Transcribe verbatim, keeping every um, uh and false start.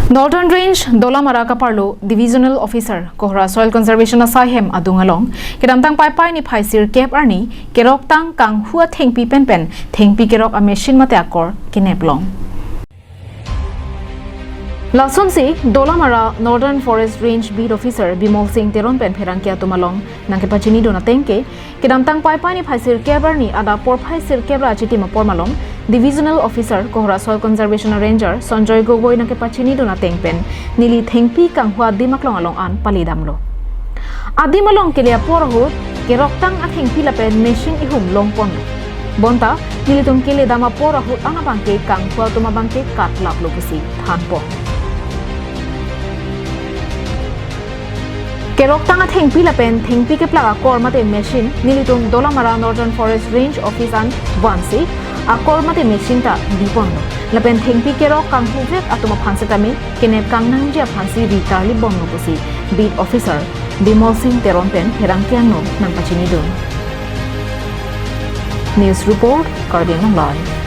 Northern Range Dolamara kaparlo Divisional Officer Kohora Soil Conservation asai hem adung along kedamtang Paipai niphai sirkep arni keroktang kanghu athengpi penpen thengpi kerok a machine mate akor kenep long. Lasonsi Dolamara Northern Forest Range Beat Officer Bimol Singh Teron pen pherangke atum along nangkepachinidun ateng ke, kedamtang Paipai niphai sirkep arni adap porphai sirkep ra achitim apor malom Divisional Officer Kohora Soil Conservation Ranger Sanjoy Gogoi nangkepachinidun ateng pen neli thengpi kanghu adim aklong along an palidamlo. Adim along kele apor ahut keroktang athengpi lapen machine ihum longponlo. Bonta nelitum keledam apor ahut an abangke kanghu atum abangke katlaplo pusi thanpon. Keroktang athengpi lapen thengpi keplak akor mate machine nelitum Dolamara Northern Forest Range Office an vansi akor mate machine ta biponlo. Lapen thengpi kerok kanghu vek atum aphan setame kenep kangnangji aphansi ri tarlipbomlo pusi Beat Officer Bimol Singh Teron pen pherangke angno nangpachinidun. News Report, Karbi Anglong Live.